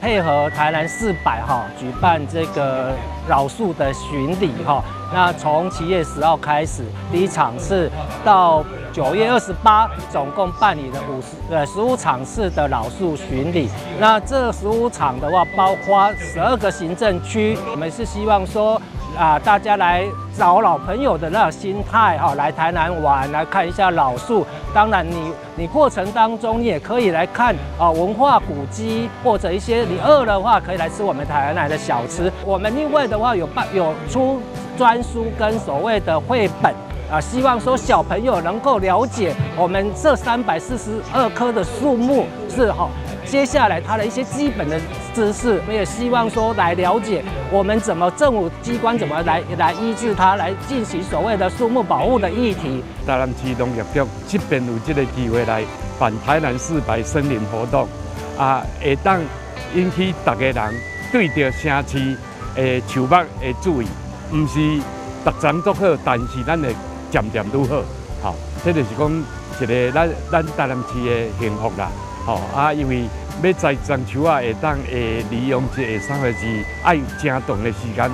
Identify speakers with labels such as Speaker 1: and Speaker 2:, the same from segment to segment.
Speaker 1: 配合台南四百哈舉辦這個老樹的巡禮哈，那從7月10號開始，第一場次到9月28，總共辦理了15場次的老樹巡禮。那這十五場的話，包括12個行政區，我們是希望說啊，大家來找老朋友的那個心態哈，來台南玩，來看一下老樹。當然你過程當中，你也可以來看啊文化古蹟，或者一些你餓的話，可以來吃我們台南的小吃。我們另外的話有出專書跟所謂的繪本啊，希望說小朋友能夠了解我們這342棵的樹木是哈。接下來他的一些基本的知識，我也希望說來了解我們怎麼政府機關怎麼來醫治它，來進行所謂的樹木保護的議題。
Speaker 2: 台南市農業局這邊有這個機會來辦台南四百森林活動，啊，會當引起逐家人對著城市的樹木的注意，毋是逐層足好，但是咱會漸漸愈好，吼，這就是講一个咱台南市的幸福啦，吼啊，因為欲栽一叢樹仔會當會利用一個啥貨是愛誠長的時間，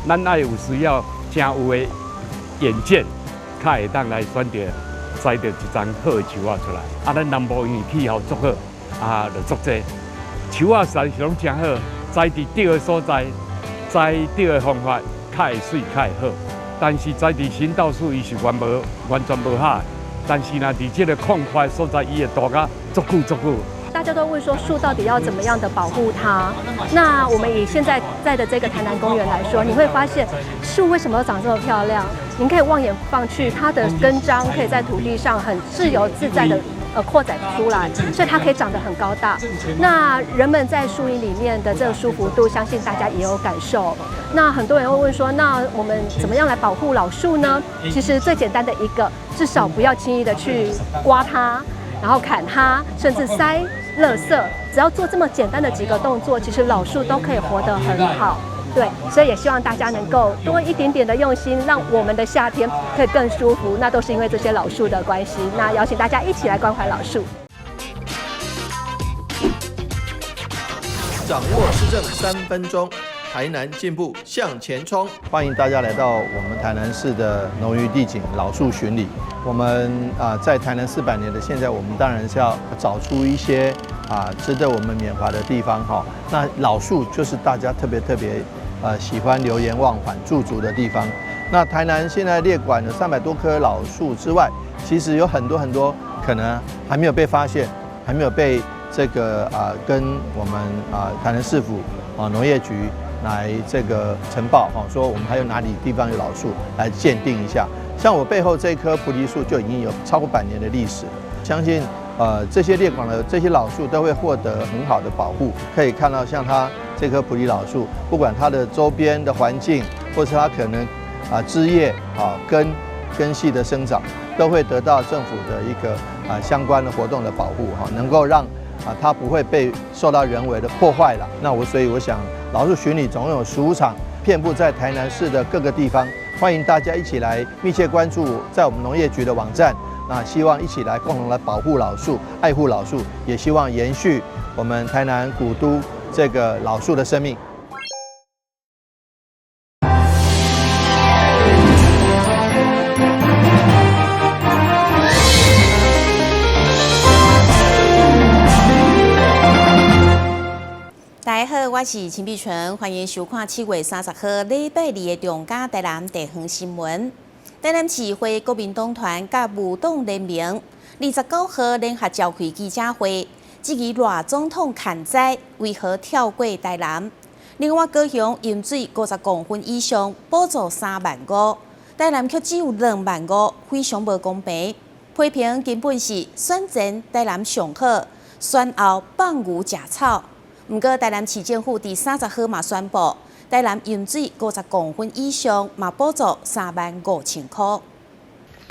Speaker 2: 咱愛有需要誠有的遠見，較會當來選擇栽著一叢好的樹仔出來。啊，咱南部因為氣候足好，啊，就足濟樹仔實在是攏誠好，栽佇對的所在，栽對的方法，較會媠，較會好。但是栽佇新道樹，伊是完全無合。但是若佇這个空塊所在，伊會大甲足久足久。
Speaker 3: 大家都問說樹到底要怎麼樣的保護它？那我們以現在在的這個台南公園來說，你會發現樹為什麼長這麼漂亮？您可以望眼望去，它的根章可以在土地上很自由自在的擴展出來，所以它可以長得很高大。那人們在樹蔭裡面的這個舒服度，相信大家也有感受。那很多人會問說，那我們怎麼樣來保護老樹呢？其實最簡單的一個，至少不要輕易的去刮它，然後砍它，甚至塞垃圾。只要做這麼簡單的幾個動作，其實老樹都可以活得很好。對，所以也希望大家能夠多一點點的用心，讓我們的夏天可以更舒服。那都是因為這些老樹的關係。那邀請大家一起來關懷老樹。
Speaker 4: 掌握市政3分鐘，台南進步向前衝。歡迎大家來到我們台南市的農漁地景老樹巡禮。我們啊，在台南400年的現在，我們當然是要找出一些啊值得我們緬懷的地方哈。那老樹就是大家特別特別喜歡流連忘返駐足的地方。那台南現在列管了300多棵老樹之外，其實有很多很多可能還沒有被發現，還沒有被這個啊跟我們啊台南市府啊農業局來這個呈報哈，說我們還有哪裡地方有老樹來鑑定一下。像我背後這棵菩提樹就已經有超過100年的歷史了，相信這些列管的這些老樹都會獲得很好的保護。可以看到，像它這棵菩提老樹，不管它的周邊的環境，或是它可能啊枝葉啊根系的生長，都會得到政府的一個啊相關的活動的保護哈，能夠讓啊它不會被受到人為的破壞了。那所以我想，老樹巡禮總共有15場，遍佈在台南市的各個地方，歡迎大家一起來密切關注在我們農業局的網站。那希望一起來共同來保護老樹、愛護老樹，也希望延續我們台南古都這個老樹的生命。
Speaker 5: 大家好，我是陳碧純，歡迎收看7月30號禮拜二的中嘉台南地方新聞。台南市會國民黨團佮無黨聯盟29號聯合召開記者會，質疑賴總統崁災為何跳過台南。另外，高雄淹水50公分以上，補助3萬5，台南卻只有2萬5，非常無公平。批評根本是選前台南上好，選後放牛食草。毋過，台南市政府佇30號嘛宣布，台南淹水50公分以上嘛補助3萬5千箍。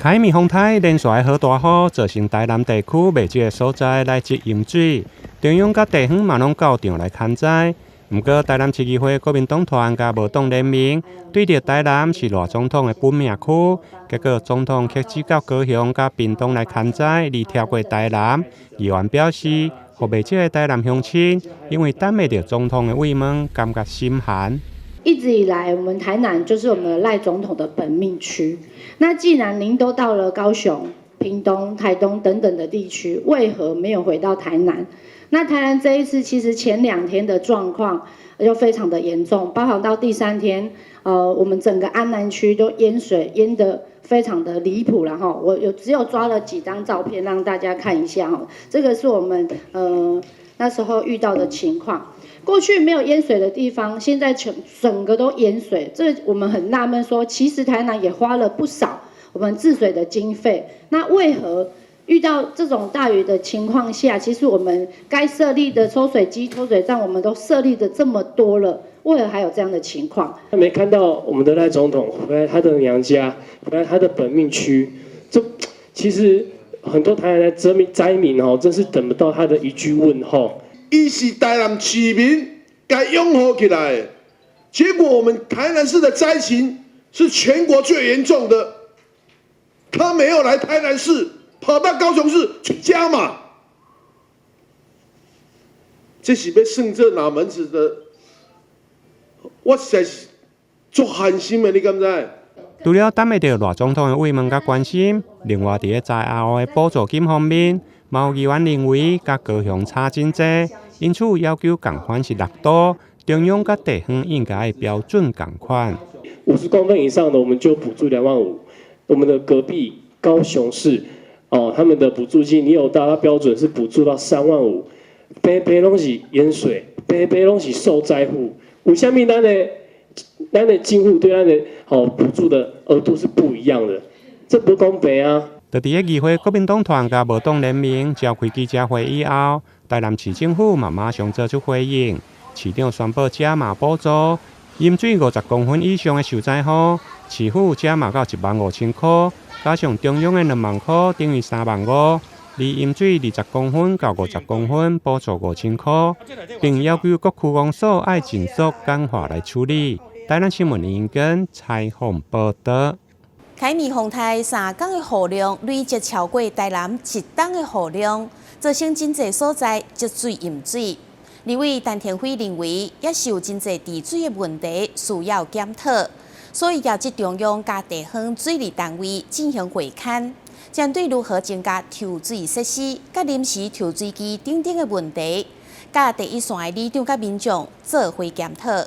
Speaker 6: 凱米風台連續落大雨，造成台南地區袂少的所在來積淹水，中央佮地方嘛攏到場來崁災。毋過，台南市議會國民黨團佮無黨聯盟對著台南是賴總統的本命區，結果總統卻只到高雄佮屏東來崁災，而跳過台南。議員表示，予袂少的台南鄉親因為等袂著總統的慰問，感覺心寒。
Speaker 7: 一直以來，我們台南就是我們賴總統的本命區。那既然您都到了高雄、屏東、台東等等的地區，為何沒有回到台南？那台南這一次其實前2天的狀況就非常的嚴重，包含到第三天，我們整個安南區都淹水，淹得非常的離譜了哈。我有只有抓了幾張照片讓大家看一下哈，這個是我們那時候遇到的情況。過去沒有淹水的地方，現在全整個都淹水，這我們很納悶，說其實台南也花了不少我們治水的經費，那為何遇到這種大雨的情況下，其實我們該設立的抽水機、抽水站，我們都設立的這麼多了，為何還有這樣的情況？
Speaker 8: 沒看到我們的賴總統回來他的娘家，回來他的本命區，這其實很多台南的災民災民哦，真是等不到他的一句問候。
Speaker 9: 伊是台南市民該擁護起來，結果我們台南市的災情是全國最嚴重的，他沒有來台南市。跑到高雄市去加碼，這是欲算做哪門子的？我實在是足寒心的，你敢知？
Speaker 6: 除了等袂著賴總統的慰問佮關心，另外佇咧災後的補助金方面，嘛有議員認為佮高雄差真濟，因此要求仝款是6度，中央佮地方應該標準仝款。
Speaker 8: 50公分以上的，我們就補助2萬5。我們的隔壁高雄市。哦，他們的補助金，你有達到標準是補助到3萬5，白白攏是淹水，白白攏是受災戶。為啥物咱的政府對咱的哦補助的額度是不一樣的？這不公平啊！
Speaker 6: 就佇咧議會國民黨團佮無黨聯盟召開記者會以後，台南市政府嘛馬上做出回應，市長宣布加碼補助，淹水50公分以上的受災戶，市府加碼到15,000塊。加上中央的2萬塊，等於3萬5。而淹水20公分到50公分，補助5,000塊，並要求各區公所愛盡速簡化來處理。台南新聞林根採訪報道。
Speaker 5: 凱米風颱3工的雨量累積超過台南一冬的雨量，造成真濟所在積水淹水。立委陳庭輝認為，也是有真濟治水的問題需要檢討。所以邀集中央佮地方水利單位進行會勘，針對如何增加抽水設施、佮臨時抽水機等等的問題，佮第一線的里長佮民眾做伙檢討。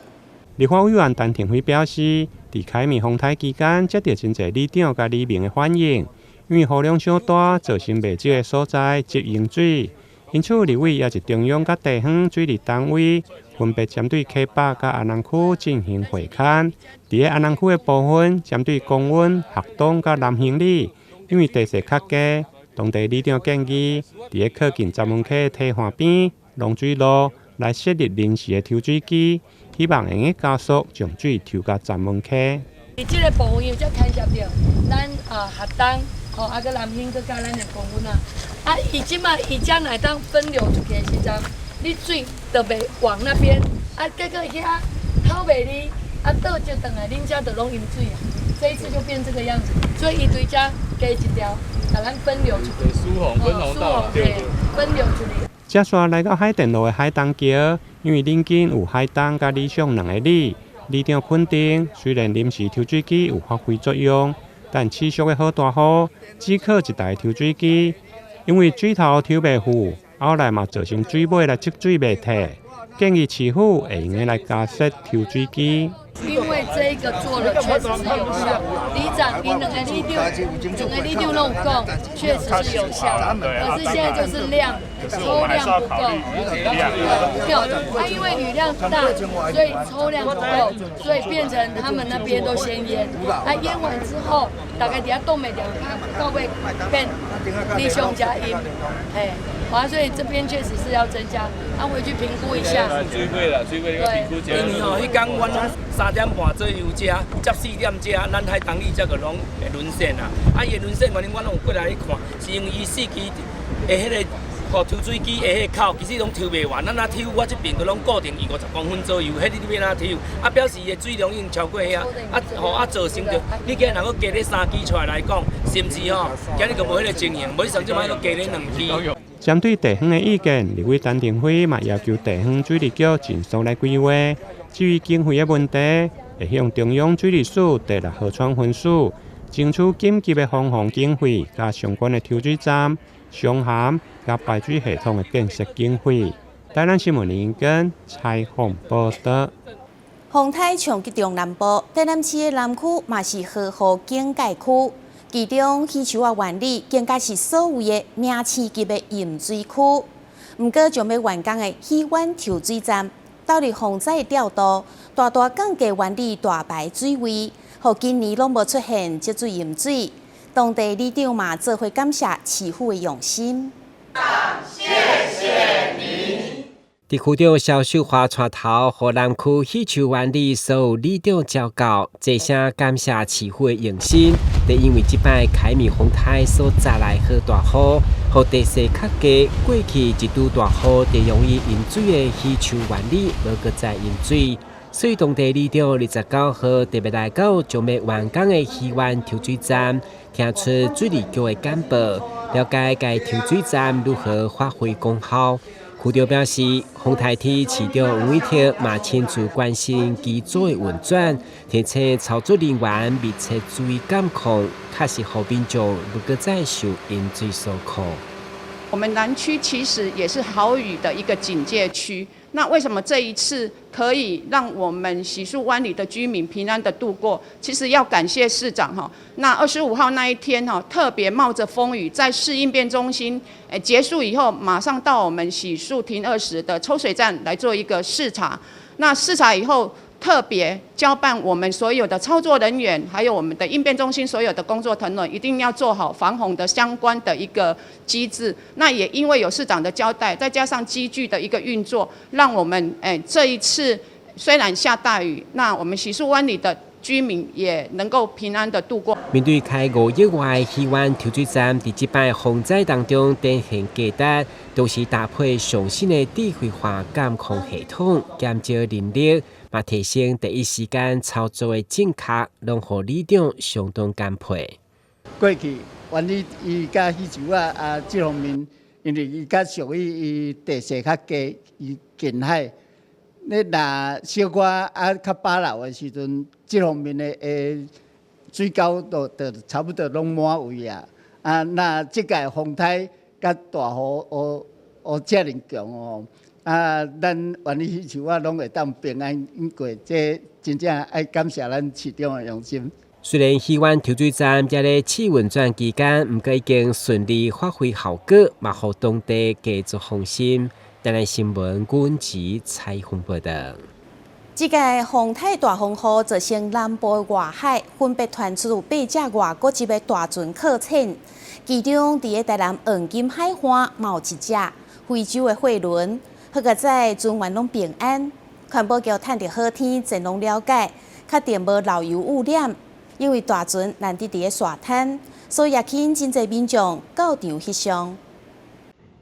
Speaker 6: 立法委員陳庭輝表示，佇凱米風颱期間，接著真濟里長佮里民的反映，因為雨量傷大，造成袂少的所在積淹水，因此立委邀集中央佮地方水利單位，分別針對溪北佮安南區進行會勘。佇咧安南區的部分，針對公園、學東佮南興里，因為地勢較低，當地里長建議，佇咧靠近鏨門溪堤岸邊農水路來設立臨時的抽水機，希望會用加速將水抽到鏨門溪。
Speaker 10: 佇這個部分因為才牽涉著咱啊學東，吼啊閣南興閣佮咱的公園啊，啊伊這馬伊才會當分流出去的時陣，你水就袂往那邊，啊結果遐透袂離，啊倒折轉來，恁遮就攏淹水啊。這一次就變這個樣子，所以伊對遮加一條，共咱分流出去。
Speaker 11: 疏洪分洪道，
Speaker 10: 對，分流出去。
Speaker 6: 接續來到海淀路的海東橋，因為鄰近有海東佮理想兩个里，里長肯定，雖然臨時抽水機有發揮作用，但持續的好大雨，只靠一台抽水機，因為水頭抽袂赴，後來嘛造成水尾來積水袂退，建議市府會用得來加設抽水機。
Speaker 10: 因為這個做了確實是有效，里長，𪜶兩個里長，兩個里長攏有講，確實是有效。可是現在就是量，抽量不夠。對，啊，因為雨量大，所以抽量不夠，所以變成他們那邊都先淹。啊，淹完之後，大家佇遐擋袂著，到尾變理想遮淹，嘿。啊，所以這邊確實是要增加，啊，回去評估一下。
Speaker 11: 水尾啦，水尾你評估一下。因為吼，彼工阮3點半左右遮，接4點遮，咱海東里才個攏會淪陷啊。啊，伊會淪陷原因，阮攏有過來去看，是因為伊四支的彼个吼抽水機的彼个口，其實攏抽袂完。咱若抽，我這邊都攏固定伊50公分左右，彼你欲按怎抽？啊，表示伊的水量已經超過遐，啊吼啊造成著，你今日若閣加咧三支出來來講，是毋是吼？今日就無彼个情形，無你上這擺閣加咧兩支。
Speaker 6: 針對地方的意見，立委陳亭妃嘛要求地方水利局盡速來規劃。至於經費的問題，會向中央水利署第六河川分署爭取緊急的防洪經費，佮相關的抽水站、上涵佮排水系統的建設經費。台南新聞林根採訪報導。
Speaker 5: 風颱衝擊中南部，台南市的南區嘛是呵護警戒區，其中喜樹仔灣里更加是所謂的名市級的淹水區。毋過，將欲完工的喜灣抽水站，投入洪災的調度，大大降低灣里大排水位，予今年攏無出現積水淹水。當地里長嘛做伙感謝市府的用心。
Speaker 12: 謝謝你。
Speaker 13: 佇區長蕭秀華帶頭，予南區喜樹灣里所有里長召到，齊聲感謝市府的用心。就因為這擺凱米風颱所帶來予大雨，予地勢較低，過去一拄大雨就容易淹水的喜樹灣里無閣再淹水，所以當地里長29號特別來到將欲完工的喜灣抽水站，聽出水利局的簡報，了解該抽水站如何發揮功效。區長表示，風颱天市長黃偉哲嘛親自關心機組的運轉，提醒操作人員密切注意監控，確實予民眾無閣再受淹水所苦。
Speaker 14: 我們南區其實也是豪雨的一個警戒區。那為什麼這一次可以讓我們喜樹灣里的居民平安的度過？其實要感謝市長哈。那25號那一天哈，特別冒着風雨，在市應變中心結束以後，馬上到我們喜樹停20的抽水站來做一個視察。那視察以後，特別交辦我們所有的操作人員，還有我們的應變中心所有的工作同仁，一定要做好防洪的相關的一個機制。那也因為有市長的交代，再加上機具的一個運作，讓我們這一次雖然下大雨，那我們喜樹灣里的居民也能夠平安的度過。
Speaker 13: 面對開5億外喜灣抽水站，佇這擺洪災當中展現價值，同時搭配上新的智慧化監控系統，減少人力，嘛提升第一時間操作的正確，攏予里長相當感佩。
Speaker 15: 過去灣里伊佮喜樹仔啊，這方面，因為伊較屬於伊地勢較低，伊近海。你若小可啊較飽流的時陣，這方面的水溝都差不多攏滿位啊。啊，那這屆風颱佮大雨予遮爾強哦，啊，咱灣里喜樹仔攏會當平安過，這真正愛感謝咱市長的用心。
Speaker 13: 雖然喜灣抽水站佇咧試運轉期間，毋過已經順利發揮效果，嘛予當地繼續放心。台南新聞阮吉採訪報導。
Speaker 5: 這屆風颱大風雨造成南部外海分別傳出有八隻外國籍的大船擱淺，其中佇咧台南黃金海岸嘛有一隻非洲的貨輪，好佳哉船員攏平安。環保局趁著好天前往了解，確定無漏油污染，因為大船難得佇咧沙灘，所以也吸引真濟民眾到場翕相。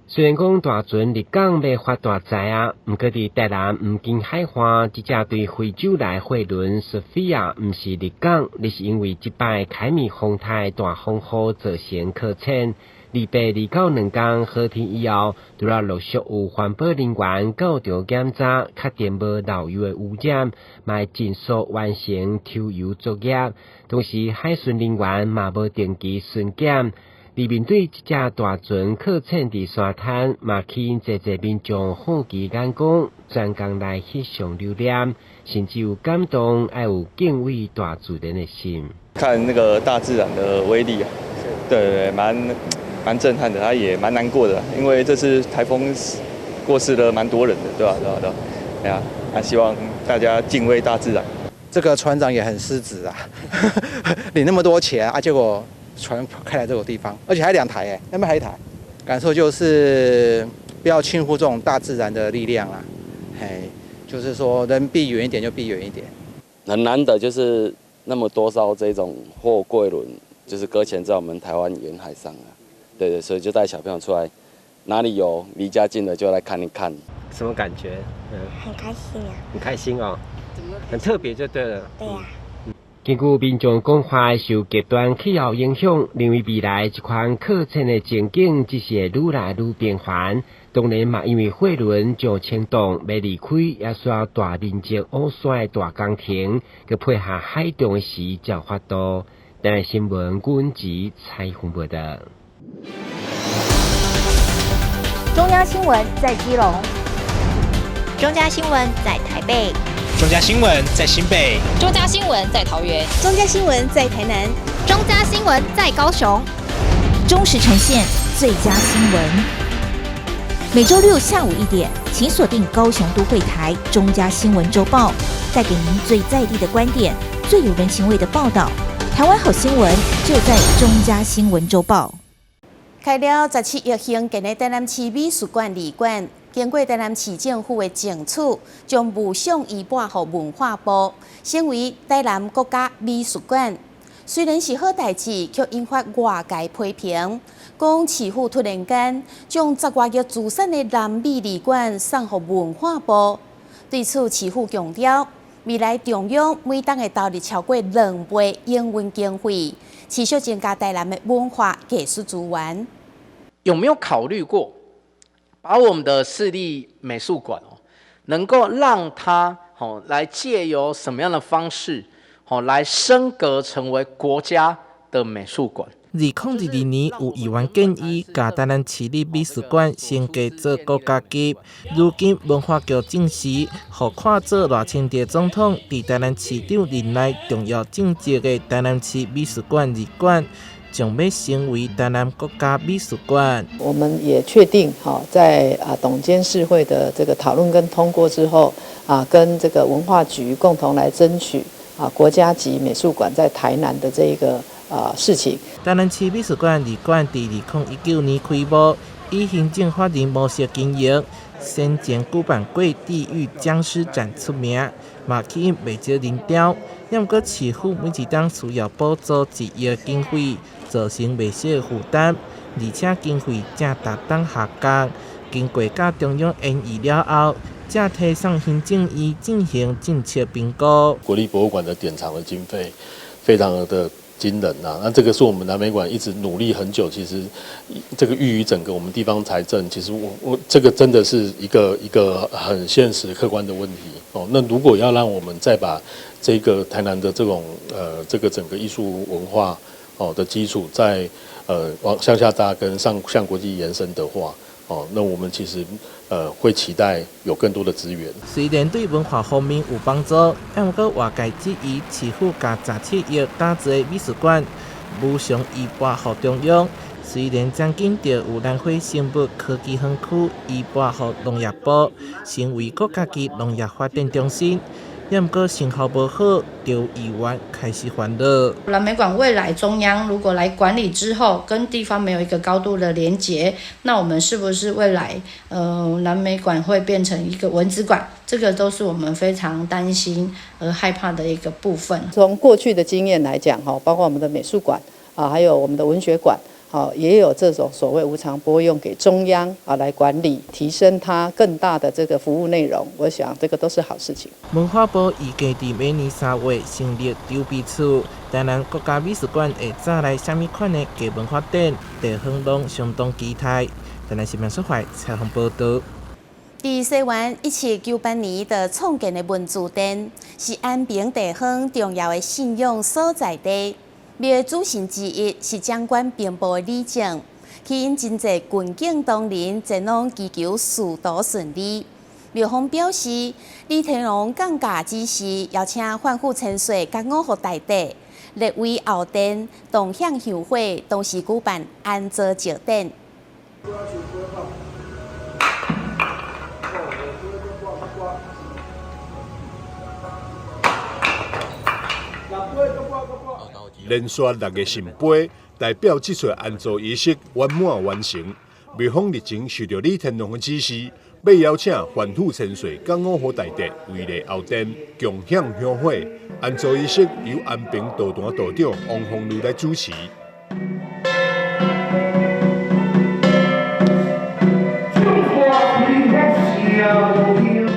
Speaker 13: 雖然講大船入港欲發大財啊，毋過佇台南黃金海岸，這隻對非洲來貨輪索菲亞，毋是入港，而是因為這擺凱米風颱大風雨造成擱淺。28、29兩工好天以後，除了陸續有環保人員到場檢查，確定無漏油的污染，嘛會盡速完成抽油作業。同時，海巡人員嘛無定期巡檢。而面對這隻大船擱淺佇沙灘，嘛吸引濟濟民眾好奇眼光，專工來翕相留念，甚至有感動，愛有敬畏大自然的心。
Speaker 16: 看那個大自然的威力啊，對對對，蠻震撼的，他也蠻難過的，因為這次颱風過世了蠻多人的，對吧？對吧？對吧？對啊，那希望大家敬畏大自然。
Speaker 17: 這個船長也很失職啊，領那麼多錢啊，結果船開來這個地方，而且還兩台哎，那邊還一台，感受就是不要輕忽這種大自然的力量啦，嘿，就是說能避遠一點就避遠一點。
Speaker 18: 很難得就是那麼多艘這種貨櫃輪，就是擱淺在我們台灣沿海上啊，對對，所以就帶小朋友出來，哪裡有離家近的就來看一看。
Speaker 13: 什麼感覺？
Speaker 19: 很開心啊。
Speaker 13: 很開心哦，很特別就對了。
Speaker 19: 對呀。
Speaker 13: 根據民眾講法，受極端氣候影響，認為未來這款擱淺的情景只是會愈來愈頻繁。當然嘛，因為貨輪將清洞欲離開，也需要大面積挖山的大工程，閣配合海漲的時才有法度。台南新聞阮子采訪報道。
Speaker 19: 中央新聞在基隆，中嘉新聞在台北，
Speaker 20: 中嘉新聞在新北，
Speaker 21: 中嘉新聞在桃園，
Speaker 5: 中嘉新聞在台南，
Speaker 21: 中嘉新聞在高雄。
Speaker 19: 忠實呈現最佳新聞。每週六下午1點，請鎖定高雄都會台中嘉新聞週報，帶給您最在地的觀點，最有人情味的報道。台灣好新聞就在中嘉新聞週報。
Speaker 5: 開了17億興建的台南市美術館二館，經過台南市政府的爭取，將無償移撥予文化部，成為台南國家美術館。雖然是好代誌，卻引發外界批評，講市府突然間將十外億資產的南美二館送予文化部。對此，市府強調，未來中央每冬會投入超過2倍營運經費，持續增加台南的文化藝術資源。
Speaker 22: 有沒有考慮過，把我們的市立美術館哦，能夠讓它哦來借由什麼樣的方式哦來升格成為國家的美術館？
Speaker 23: 2022年有議員建議，共台南市立美術館升格做國家級。如今文化局證實，予看做賴清德總統佇台南市長任內重要政績的台南市美術館二館，將欲成為台南國家美術館。
Speaker 24: 我們也確定，哈，在董監事會的這個討論跟通過之後，跟這個文化局共同來爭取國家級美術館在台南的這一個事情。
Speaker 23: 台南市美術館二館佇2019年開幕，以行政法人模式經營，先前舉辦過地獄殭屍展出名，嘛吸引袂少人潮。毋過市府每一冬需要補助1億經費，造成袂小負擔，而且經費正逐冬下降。經過佮中央研議了後，才提送行政院進行政策評估。
Speaker 25: 國立博物館的典藏的經費非常的驚人啊！那這個是我們南美館一直努力很久，其實這個寓於整個我們地方財政，其實我這個真的是一個很現實客觀的問題哦。那如果要讓我們再把這個台南的這種這個整個藝術文化哦的基礎再往向下扎根，上向國際延伸的話，哦，那我們其實會期待有更多的資源。
Speaker 23: 雖然對文化方面有幫助，毋過外界質疑市府共17億打造的美術館無償移撥予中央。雖然曾經著有南迴生物科技園區移撥予農業部，成為國家級農業發展中心，毋過成效無好，就有議員開始煩惱。
Speaker 7: 南美館未來中央如果來管理之後，跟地方沒有一個高度的連結，那我們是不是未來，南美館會變成一個蚊子館？這個都是我們非常擔心而害怕的一個部分。
Speaker 24: 從過去的經驗來講，哈，包括我們的美術館啊，還有我們的文學館。好，也有這種所謂無償撥用給中央啊來管理，提升它更大的這個服務內容。我想這個都是好事情。
Speaker 23: 文化部預計佇明年3月成立籌備處，台南國家美術館會走來啥物款的藝文發展，地方攏相當期待。台南新聞所採訪報道。
Speaker 5: 佇西元1798年的創建的文殊殿，是安平地方重要的信仰所在地。廟的主神之一是掌管兵部的李靖，吸引真濟郡境東鄰前往祈求仕途順利。廟方表示，李天龍降駕之時，邀請萬富千歲佮五福大帝列位後殿同享香火，同時舉辦安座醮典。
Speaker 26: 連續6个聖杯，代表這喙安座儀式圓滿完成。廟方日前受到李天龍的指示，欲邀請萬富千歲佮五福大帝圍禮後殿，共享香火。安座儀式由安平道壇道長王鳳如來主持。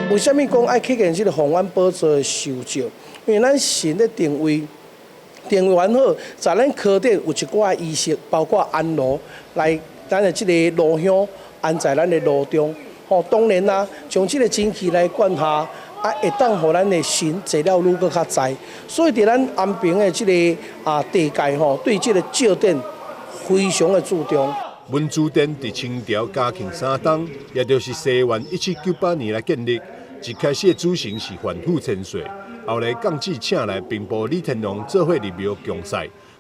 Speaker 27: 為啥物講愛去建這個鳳苑寶座的受醮？因為咱神的定位。
Speaker 1: 定位完好，在咱科殿有一寡儀式，包括安爐來咱的這个爐香安在咱的爐中。吼，當然啦，將這個精氣來灌下，啊，會當予咱的神坐了愈閣較在。所以佇咱安平的這个地界吼，對這个醮典非常的注重。
Speaker 26: 文殊殿佇清朝嘉慶三冬，也就是西元1798年來建立。一開始的主神是范府千歲，後來降旨請來兵部李天龍做伙入廟供祀。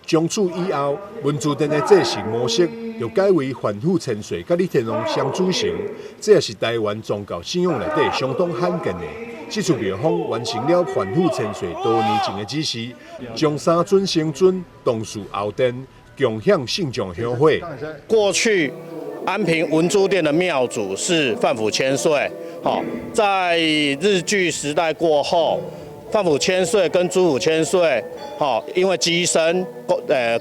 Speaker 26: 從此以後，文殊殿的祭祀模式就改為范府千歲佮李天龍雙主神，這也是台灣宗教信仰內底相當罕見的。這次廟方完成了范府千歲多年前的指示，將三尊神尊同祀後殿，共享信眾香火。
Speaker 2: 過去安平文殊殿的廟主是范府千歲，好，在日據時代過後，范府千歲跟朱府千歲，好，因為乩身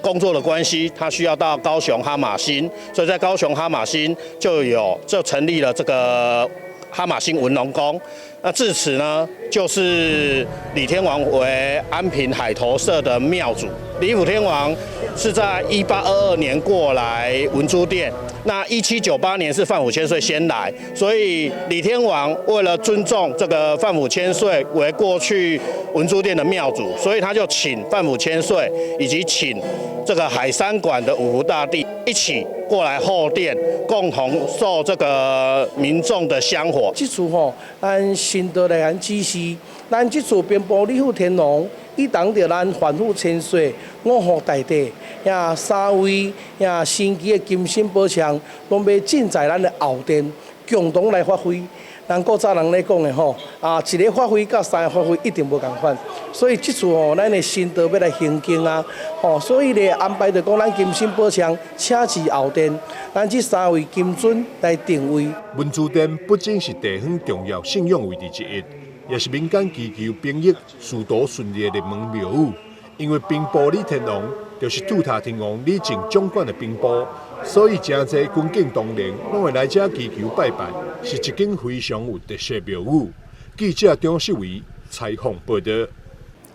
Speaker 2: 工作的關係，他需要到高雄哈瑪星，所以在高雄哈瑪星就成立了這個哈瑪星文龍宮。那自此呢，就是李天王為安平海頭社的廟主。李府天王是在1822年過來文殊殿，那1798年是范府千歲先來，所以李天王為了尊重這個范府千歲為過去文殊殿的廟主，所以他就請范府千歲以及請這個海山館的五福大帝一起過來後殿，共同受這個民眾的香火。
Speaker 1: 這次吼，咱神道來咱指示，咱這次兵部李府天王，伊當著咱范府千歲、五福大帝，遐三位遐神奇的金身寶像，攏欲進在咱的後殿，共同來發揮。人古早人咧講的吼，啊，一个發揮佮三个發揮一定無仝款，所以這次吼，咱的神道欲來行經啊，吼，所以咧安排著講咱金身寶像請至後殿，咱這三位金尊來定位。
Speaker 26: 文殊殿不僅是地方重要信仰位置之一，也是民間祈求兵役仕途順利的入門廟宇。因為兵部李天王就是杜塔天王李靖掌管的兵部，所以誠濟軍警同仁攏會來遮祈求拜拜，是一間非常有特色廟宇。記者張世維採訪報導。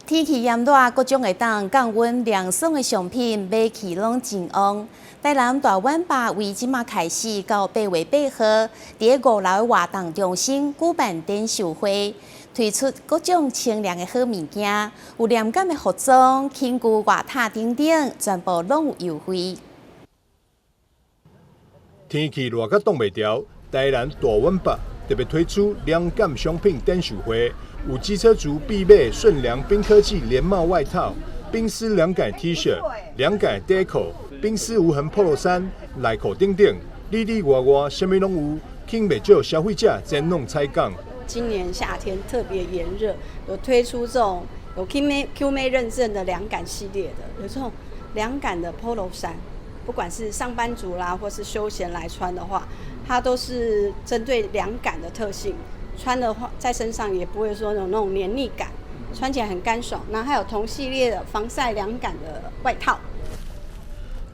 Speaker 5: 天氣炎熱，各種會當降溫涼爽的商品買氣攏真旺。台南大碗吧為這馬開始到8月8號，佇五樓的活動中心舉辦展售會，推出各種清涼的好物件，有涼感的服裝、寢具、外榻等等，全部攏有優惠。
Speaker 26: 天氣熱甲擋袂牢，台南大碗吧特別推出涼感商品展售會，有機車族必備順涼冰科技連帽外套、冰絲涼感 T 恤、涼感短褲、冰絲無痕 Polo 衫、內褲等等，裡裡外外啥物攏有，吸引袂少消費者前往採購。
Speaker 3: 今年夏天特別炎熱，有推出這種有 Q 妹認證的涼感系列的，有這種涼感的 Polo 衫，不管是上班族啦，或是休閒來穿的話，它都是針對涼感的特性，穿的話在身上也不會說有那種黏膩感，穿起來很乾爽。那還有同系列的防曬涼感的外套。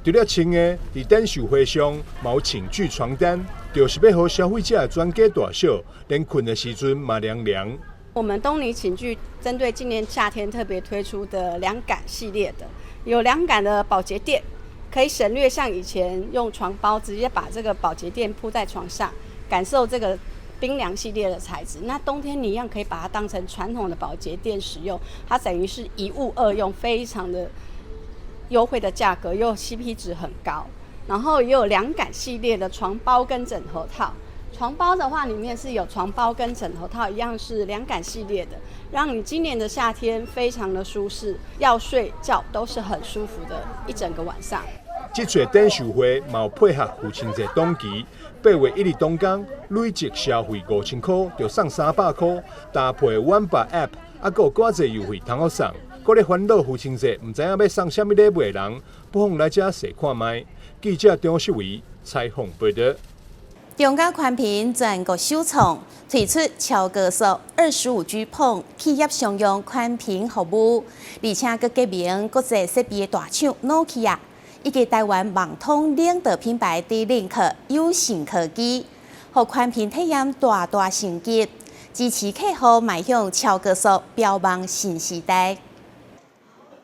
Speaker 26: 除了穿的，佇展售會上嘛有寢具床單，就是欲予消費者全家大小，連睏的時陣嘛涼涼。
Speaker 3: 我們東尼寢具針對今年夏天特別推出的涼感系列的，有涼感的寶潔墊，可以省略像以前用床包，直接把這個寶潔墊鋪在床上，感受這個冰涼系列的材質。那冬天你一樣可以把它當成傳統的寶潔墊使用，它等於是一物二用，非常的優惠的價格，又 CP 值很高。然後也有涼感系列的床包跟枕頭套。床包的話，裡面是有床包跟枕頭套，一樣是涼感系列的，讓你今年的夏天非常的舒適，要睡覺都是很舒服的一整個晚上。
Speaker 26: 這次展售會嘛有配合父親節檔期，8月1日當天累積消費5000箍，就送300箍，搭配碗吧 App，猶閣有閣濟優惠通予送。閣咧煩惱父親節，毋知影欲送啥物禮物的人，不妨來遮踅看覓。記者張世維採訪報導。
Speaker 5: 中嘉寬頻全國首創推出超高速25G PON 企業商用寬頻服務，而且閣結盟國際設備的大廠諾基亞，以及台灣網通領導品牌 D-Link 有線科技，予寬頻體驗大大升級，支持客戶邁向超高速標網新時代。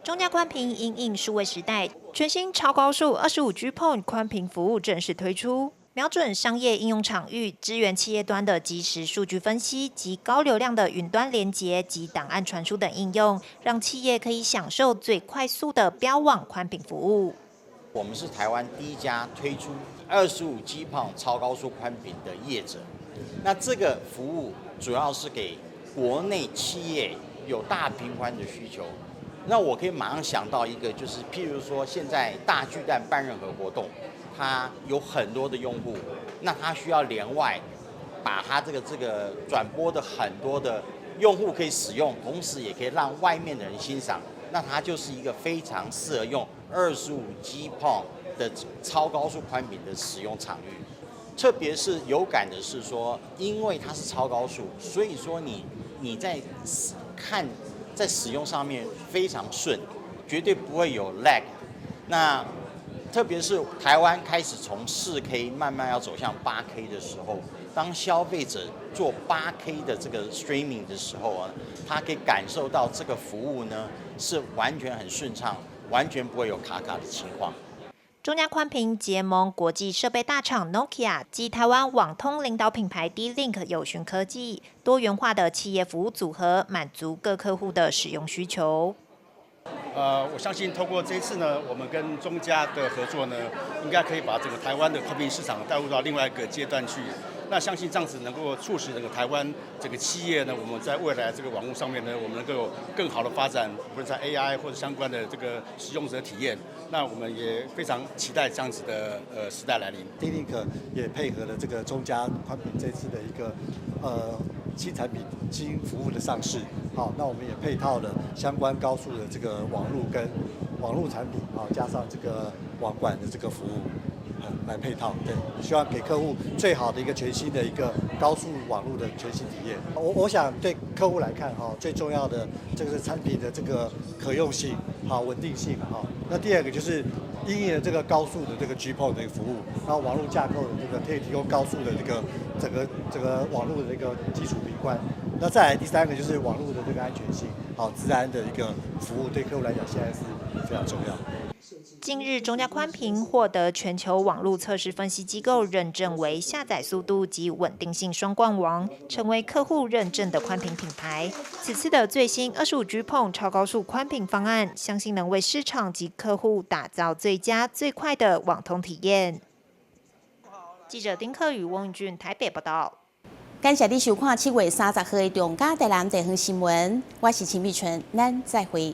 Speaker 4: 中嘉寬頻因應數位時代，全新超高速25 G PON 寬頻服務正式推出，瞄準商業應用場域，支援企業端的即時數據分析及高流量的雲端連接及檔案傳輸等應用，讓企業可以享受最快速的標網寬頻服務。
Speaker 6: 我們是台灣第一家推出25 G PON 超高速寬頻的業者。那這個服務主要是給國內企業有大頻寬的需求。那我可以馬上想到一個，就是譬如說，現在大巨蛋辦任何活動，它有很多的用戶，那它需要連外，把它這個轉播的很多的用戶可以使用，同時也可以讓外面的人欣賞，那它就是一個非常適合用25 G PON 的超高速寬頻的使用場域。特別是有感的是說，因為它是超高速，所以說你在看，在使用上面非常順，絕對不會有 lag。那特別是台灣開始從4K 慢慢要走向8K 的時候，當消費者做8K 的這個 streaming 的時候啊，他可以感受到這個服務呢是完全很順暢，完全不會有卡卡的情況。
Speaker 4: 中嘉寬頻結盟國際設備大廠 Nokia 及台灣網通領導品牌 D-Link 友訊科技，多元化的企業服務組合，滿足各客戶的使用需求。
Speaker 8: 我相信透過這一次呢，我們跟中嘉的合作呢，應該可以把整個台灣的寬頻市場帶入到另外一個階段去。那相信這樣子能夠促使整個台灣這個企業呢，我們在未來這個網路上面呢，我們能夠有更好的發展，無論在 AI 或者相關的這個使用者體驗。那我們也非常期待這樣子的時代來臨。
Speaker 9: D-Link 也配合了這個中嘉寬頻這次的一個新產品、新服務的上市。好，那我們也配套了相關高速的這個網路跟網路產品，好，加上這個網管的這個服務，來配套。對，希望給客戶最好的一個全新的一個高速網路的全新體驗。我想對客戶來看，哈，最重要的這個是產品的這個可用性，好，穩定性，哈。那第二個就是因應了這個高速的這個 GPON 的一個服務，然後網路架構的這個可以提供高速的這個整個這個網路的一個基礎頻寬。那再來第三個就是網路的這個安全性，好，資安的一個服務對客戶來講現在是非常重要。
Speaker 4: 近日，中嘉寬頻獲得全球網路測試分析機構認證為下載速度及穩定性雙冠王，成為客戶認證的寬頻品牌。此次的最新25 G PON 超高速寬頻方案，相信能為市場及客戶打造最佳最快的網通體驗。記者丁克宇、翁俊台北報道。
Speaker 5: 感謝你收看7月30號的中嘉台南地方新聞，我是秦美純，咱再會。